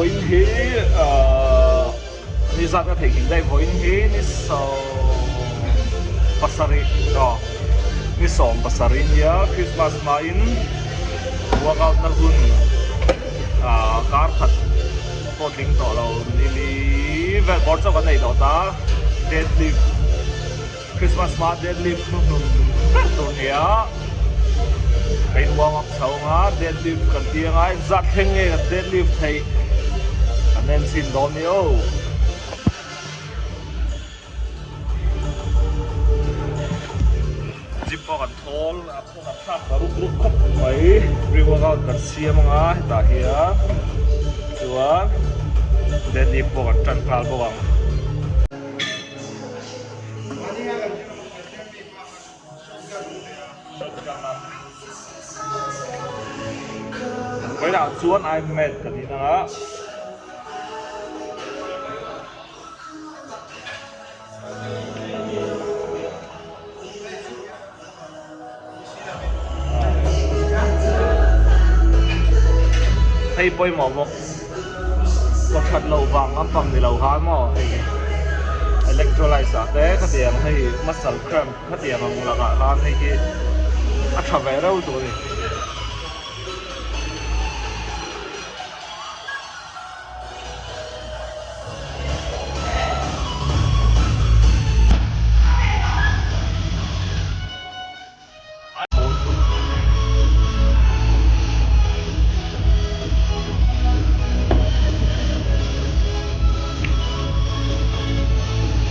Vawiin hi ahh ni zat ka theihnghilh daih vawiin hi ni 70 aw ni 17 nia Christmas hmain workout na hun ahh kar khat pawh tling tawh lo ni li vel bawr chauh kan nei tawh ta deadlift Christmas hma deadlift hnuhnun ber tur nia ka in warm up chho anga deadlift kan ti anga engzat thleng nge kan deadlift theih kan en chhin dawn ni aw. Gym pawh kan thawl a phone a thlak ta rup rup khawp mai pre workout kan siam anga hetah hian chuan deadlift pawh kan tan nghal bawk ang. Vawiinah chuan I'm mad ka tih nang a. Hei pawimawh bawk kaw that loh vang lampang ni lo khan maw hei electrolytes ah te khatiang hei muscle cramp khatiang ang lakah khan hei hi a tha ve reuh tur a ni.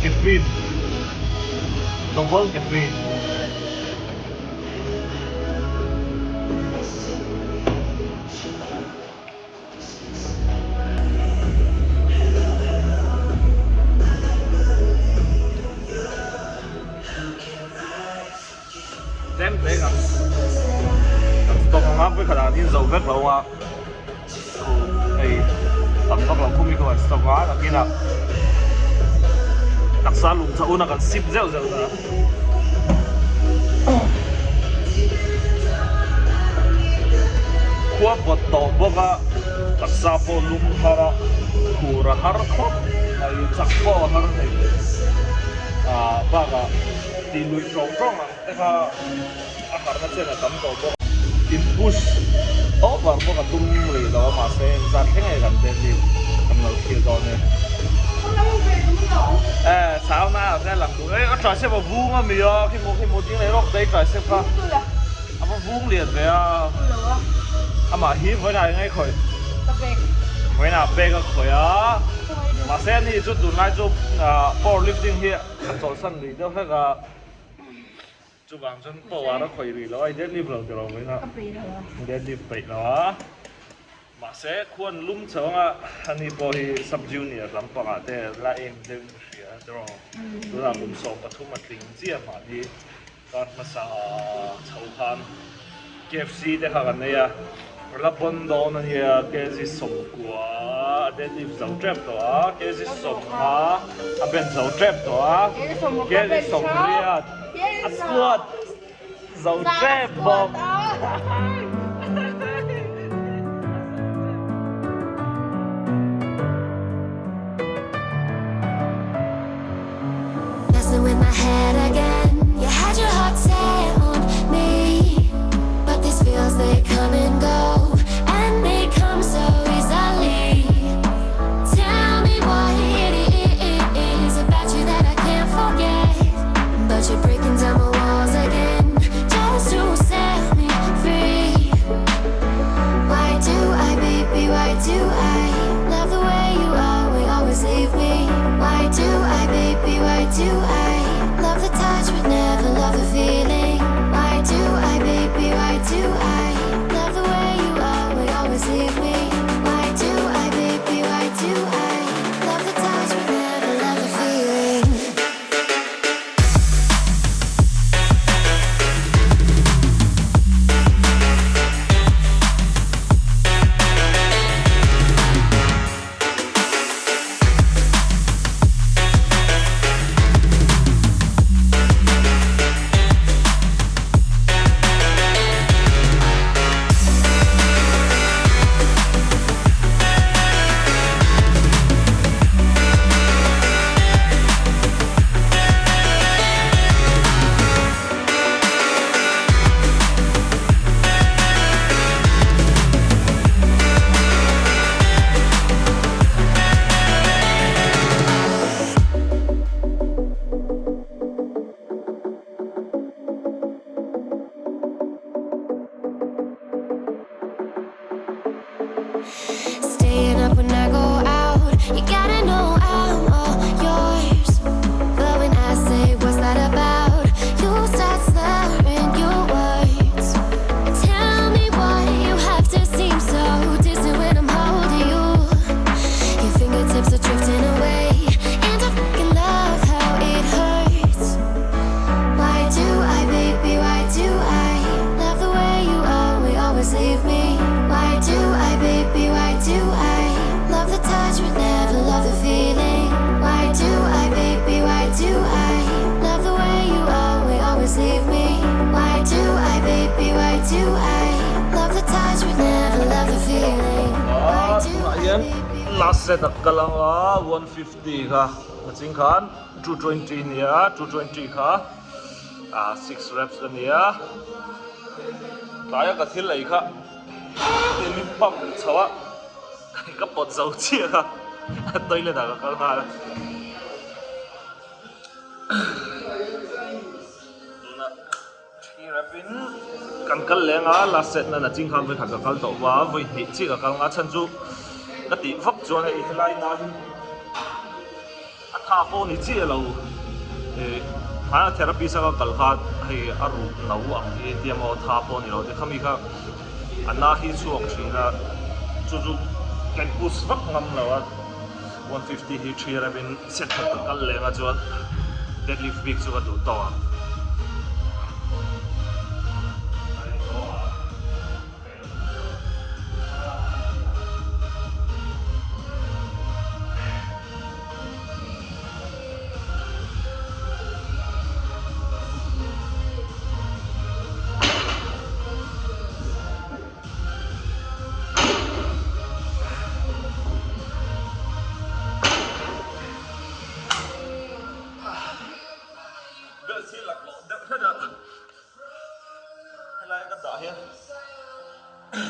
Caffeine Double caffeine Tlem te kan kan stock anga vawikhat ah hian zo vek lo a khu hei tam vak lo khumi khu kan stock a nakinah taksa lung chah hunah kan sip zeuh zeuh ta. Khua vawt tawh bawk a, taksa pawh lum har a, khur a har khawp mai, chak pawh a har thei ah bakah tih luih tawng tawng ang te kha a harna chen a tam tawh bawk a. In push over bawk a tum rih lo a mahse engzat thleng nge kan deadlift kan lo thlir dawn e. Ei a tricep a vung a mi a khi maw khi maw ding leh rawk daih tricep kha a va vung lian ve a amah hi vawiinah eng nge khawih vawiinah bag a khawih a mahse ani chu tunlai chu power lifting hi a chawlhsan rih deuh hlek a chuvang chuan power a khawih rih lo a i deadlift lo tiraw vawiinah deadlift peih lo a. Mahse, khuan lum chho anga ani pawh hi sub junior lampangah te la eng deuhin ka hria tiraw. Tunah kum 13 a tling chiah mahni kar hmasa chho khan KFC te kha kan nei a, la pawn dawn a nia kg 90 a deadlift zo tep tawh a, kg 50 a bench zo tep tawh a, kg 80 a squat zo tep bawk. Messing with my head again. You had your heart set on me, but these feels they come and go, and they come so easily. Tell me what it is about you that I can't forget, but you're breaking down my walls again, just to set me free. Staying up when I go out. You gotta know I'm all yours. But when I say what's that about, you start slurring your words. Tell me why you have to seem so distant when I'm holding you. Your fingertips are drifting away, and I fucking love how it hurts. Why do I, baby? Why do I love the way you always, always leave me? Why do I, baby? Why do I love the touch but never love the feeling? Why do I, baby? Why do I love the way you always, always leave me? Why do I, baby? Why do I love the touch but never love the feeling? Why do I, baby? Last set a kal anga 150 kha a ching khan 220 nia 220 kha ah 6 reps a nia tlaia ka thil ei kha tin in pump chho a ka pawt zo chiah kha a toilet ah ka kal nghal a tunah 3 rep in kan kal leng a last set na naching khan vawikhat ka kal tawh va vawi hnih chiah ka kal nga chhan chu ka tih vak chuan hei helai na hi A tha pawh ni chiah lo. Hmaia therapist a ka kal kha hei a ruh no ang hi tia maw tha pawh ni lo te khami kha a na hi chhuak thin a chu chu kan push vak ngam lo a 150 hi thlir a min set khat ka kal leng a chuan deadlift bik chu ka duh tawk ang. Belt hi laklawh deuh hret a. Helai ka dah hian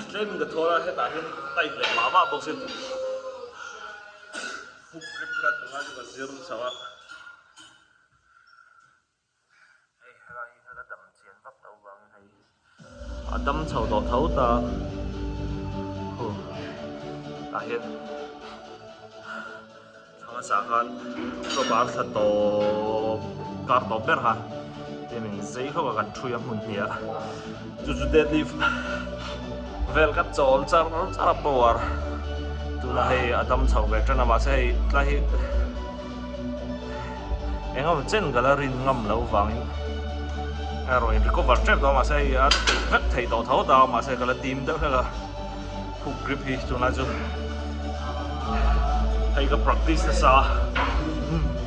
tlem in ka thawl a hetah hian tight leh mah mah bawk sin hook grip kha tunlai chu ka zir chho a hei helai hi ka dam chian vak loh vangin hei a dam chho tawh tho ta huh tah hian. Hmasa khan October thla tawp kar tawp ber kha tin in zei hlawk a kan thui a hmun hnih ah chu chu deadlift vel ka chawl char char a power tunah hei a dam chho ve tan a mahse hei tlai hi eng emaw chen ka la rin ngam loh vangin a rawn in recover tep tawh a mahse hei a tih vek theih tawh tho ta a mahse ka la dim deuh hlek a. Hook grip hi tunlai chu hei ka practice nasa a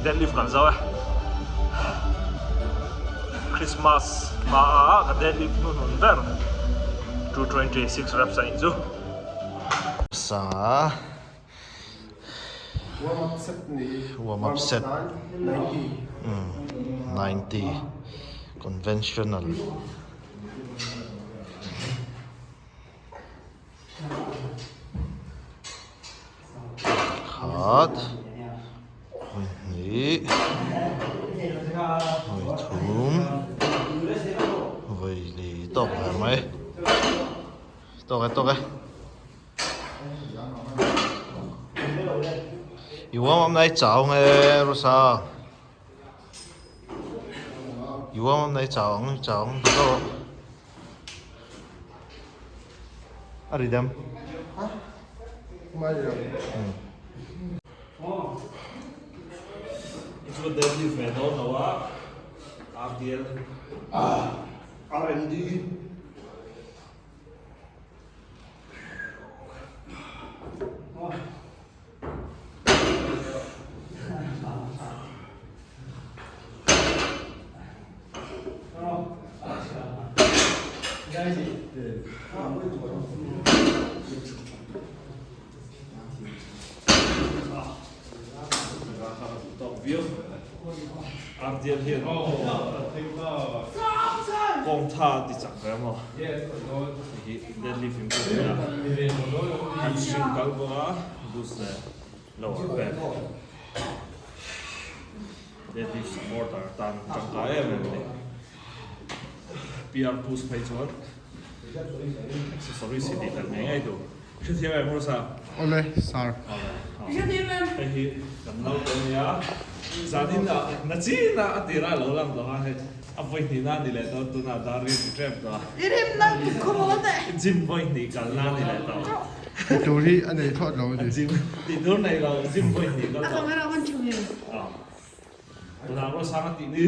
deadlift kan zo e Christmas hma a ka deadlift hnuhnun ber 226 reps a nih chu. Sa Warm up set ni Warm up set 90 conventional. Khat vawi hnih vawi thum vawi li tawk ve mai tawk e tawk e i warm up na i chau nge Rosa i warm up na i chau ang chau ang tawh. A ri dam. Chu deadlift ve dawn lo a RDL R&D RDL hian kawng tha ti chak ve maw hei hi deadlift in pawh nia hamstring kal bawk a boost leh lower back deadlift supporter tan tangkai em em a ni PR push phei chuan accessories hi tih tel ngei ngei tur. Hrethiam em Rosa? Awle sir. Hrethiam em? Hei hi kan naute ania. Zanin ah na chin a a tir a lo lang tawh a hei a vawi hnih na a ni leh tawh tunah dar ri ti tep tawh a. I rim nang tuk khaw maw teh. Gym vawi hnih kal na a ni leh tawh. Tih tur hi a nei thlawt lo a ni. Gym tih tur nei lo gym vawi hnih kal tawh. A camera man thu em? Tunah Rosa a tih ni.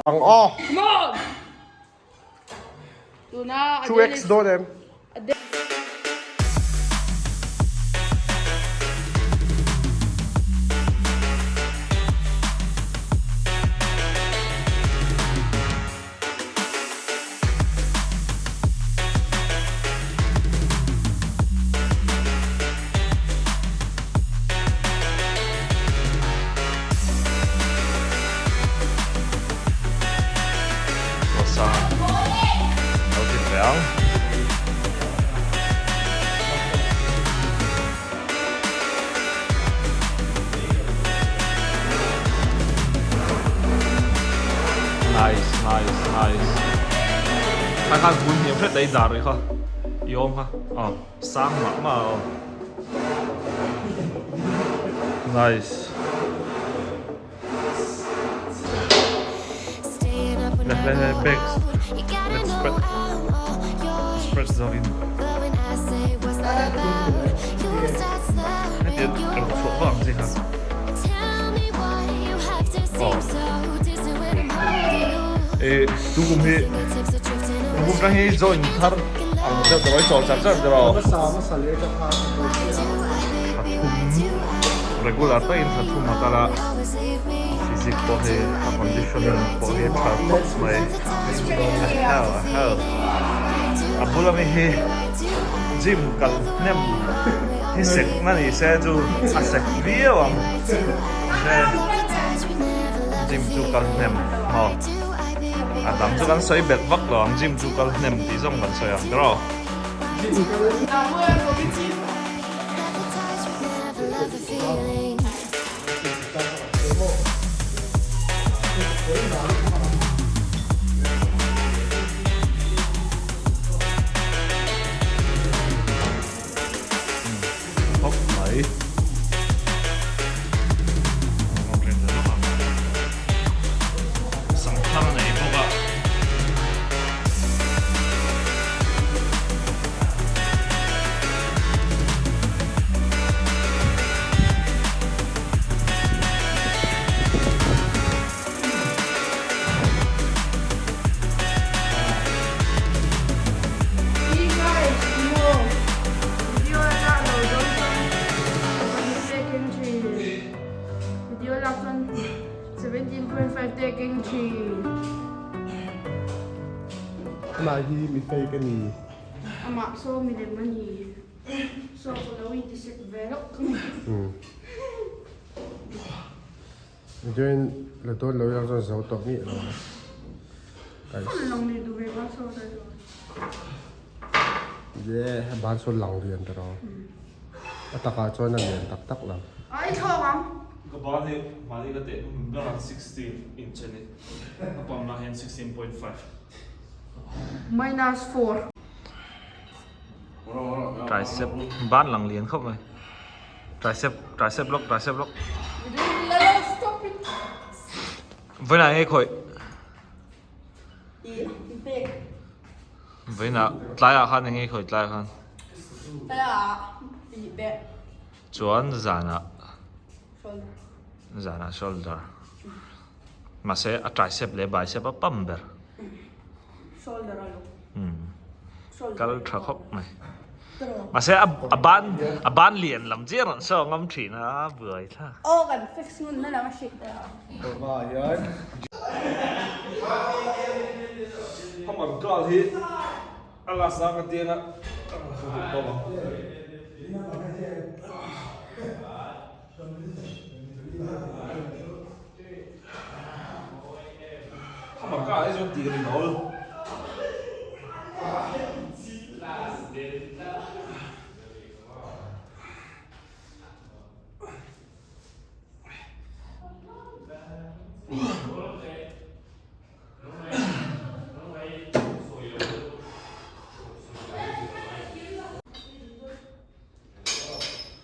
Ang aw. Come on! Tuna 2x dawn em? Nice, nice, nice. Kha khan kun hniam hret a i dar rih kha. I awm kha. Aw, sang mah mah a awm. Nice. Leh leh leh back back spread spread zawk in. Hetiang kan chhuah vak ang chi kha. Aw. E tu kum hi tu kum tang hi join thar ang deuh ta mai chawl char char deuh a. Pathum regular takin pathum a kal a physique pawh hi a conditioning pawh hi a tha khawp mai a hel a hel a bula mi hi gym kal hnem hi sek na ni se chu a sek viau ang gym chu kal hnem maw a tam chu kan sawi belh vak lo ang gym chu kal hnem tih zawng kan sawi ang tiraw. Khawp mai. Sangthar a nei bawk a. Hey guys, maw video a lak lo dawn chuan pahnih te keng thin video a lak chuan 17.5 te keng thin. Amah hi mi fake a ni. Amah saw mi lem a ni. Saw ka lo intisek ve lawk. Chuan la dawt lo ila chuan zo tawh miah lo ang. Ye a ban sawn lang lian ta rawh. A takah chuan a lian tak tak lo. Ai thlawk ang. Ka ban hi mahni ka teh hnum ber ang 16 inch a ni. A pam lah hian 16.5. Minus 4. Tricep ban lang lian khawp mai. Tricep tricep lawk tricep lawk. Vawiinah nge khawih? Vawiinah tlaiah khan enge khawih tlaiah khan? Chuan zanah zanah shoulder. Mahse a tricep leh bicep a pam ber. Kal tha khawp mai. Mahse a ban a ban lian lam chiah rawn saw ngam thin a buai thlak. Aw kan fix ngun na lam a hrik ta. hi a la sang a tiang a a duh bawk ang. Hammer ka ah hi chuan tih rin a awl.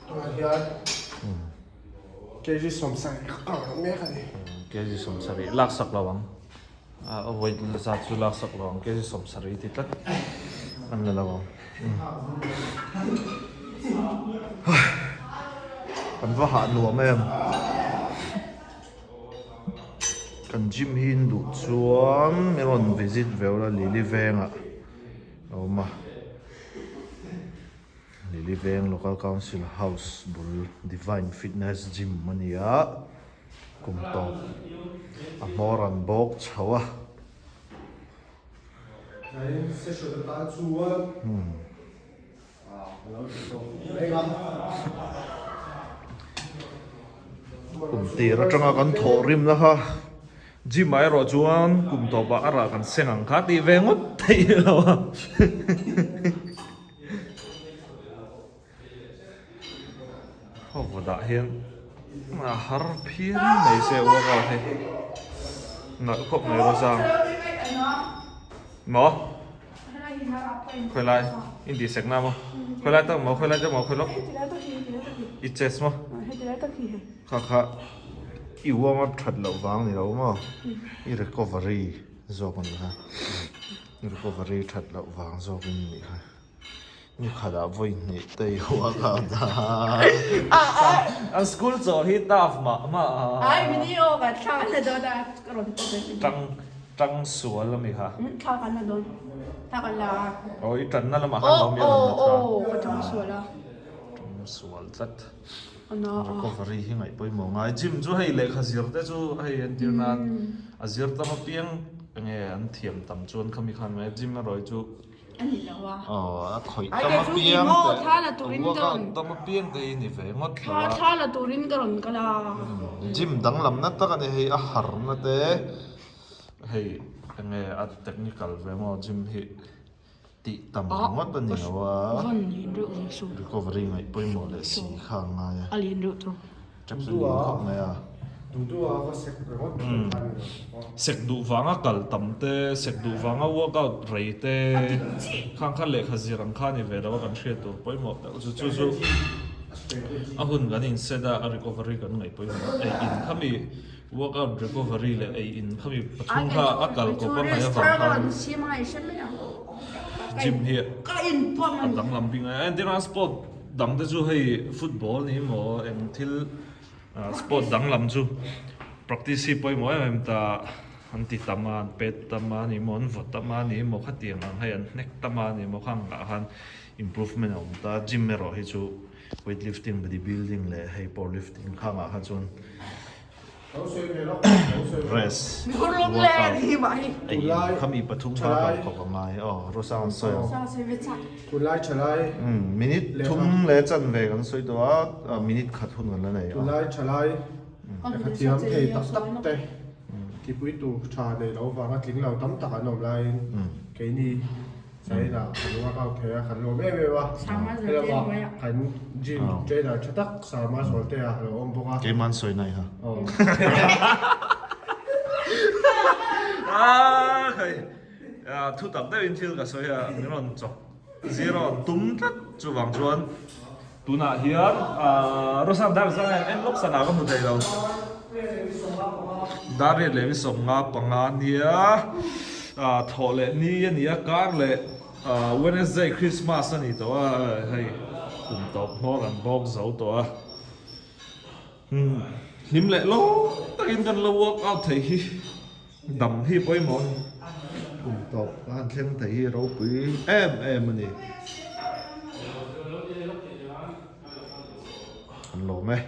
Tunah hian kg 70 ka kar mek a ni. Kg 70 lak sak lo ang. A weight zat chu lak sak lo ang kg 70 ti tlat an la lo ang. Kan va hah nuam em. Kan gym hi in duh chuan min rawn visit ve ula Lily vengah a awm a. Lily veng Local Council House bul Divine Fitness Gym a ni a, kum tawp a hmawr an bawk chho a. Tlai session atan chuan a lo ti tawh reng a. Kum tir atanga kan thawh rimna kha Gym ah erawh chuan kum tawpah a rah kan seng ang kha tih ve ngawt theih lo a. Ho dah hian a har phian mai se workout hi nalh khawp mai rawh zang maw khawi lai in tih sek na maw khawi lai tak maw khawi lai tak maw khawi lawk i chest maw kha kha i warm up that loh vang ni lo maw i recovery zawk a ni kha i recovery that loh vang zawk in nih kha. Ni khatah vawi hnih te i huak a a. An school chaw hi tough mah mah a. Ai video kan thla kan la dawn a ka rawn pawh ve video. Tang tang sual a mi kha. Thla kan la dawn thla kan la a. Aw i tanna lamah khan lo mi a rawn la tha. Aw aw ka tang sual a. Tang sual tlat. Ana a. Recovery hi ngaih pawimawh ngai. Gym chu hei lehkha zir te chu hei entir nan a zir tam apiang enge an thiam tam chuan khami khan mai gym erawh hi chu A ni lo a. Aw, a khawih Ai tam kei chu apiang emaw te, thla la turin ka workout rawn tam apiang te hi ni ve ngawt lo thla a. thla la turin ka rawn kal a. Gym danglamna tak a ni hei, a harna te. Hei enge a technical ve maw gym hi tih tam ringawt a ni lo a. Vawn lin reuh ve su. Recovery ngaih pawimawh leh si kha a ngai a. A lin reuh tur. Tap chu lin khawp mai a. Duh duh a va sek ringawt ringawt kha a ni lo. Sek duh vanga kal tam te, sek duh vanga workout rei te, khang kha lehkha zir ang kha a ni ve lo a kan hriat tur pawimawh deuh chu chu chu a hun kan in set a, a recovery kan ngaih pawimawh a, ei in khami workout recovery leh ei in khami pathum kha a kal kawp a ngaih avang khan gym hi a danglam bik a, entirna sport Dang te chu hei football ni maw eng thil sport dang lam chu practice hi pawimawh em em ta an ti tam a an pet tam a ni maw an vaw tam a ni maw khatiang ang hei an hnek tam a ni maw khang ah khan improvement a awm ta gym erawh hi chu weight lifting body building leh hei power lifting khang ah kha chuan Rest, workout, ei in kha mi pathum kha kal khawp a ngai aw Rosang an sawi ang. Minute thum leh chanve kan sawi tawh a, minute khat hun kan la nei a. Tunlai thalai lehkha thiam thei tak tak te tipui tur tha nei lo vanga tling lo tam tak an awm laiin keini China kan workout thei a, kan lawm em em a, helama kan gym trainer tha tak Sama Zawltea a lo awm bawk a. Keimah an sawi nai ha. Aaa khai thu tak deuhin thil ka sawi a, min rawn chawk zir a rawn tum tlat chuvang chuan tunah hian Rosang dar zang hian en lawk sana ka hmu thei lo. Dar riat leh 55 nia thawh leh ni a ni a kar leh Wednesday Christmas a ni tawh a hei kum tawp hmawr an bawk zo tawh a hlim leh lawm takin kan lo work out thei hi dam hi pawimawh a ni. Kum tawp a han thleng thei hi ropui em em a ni. An lawm e.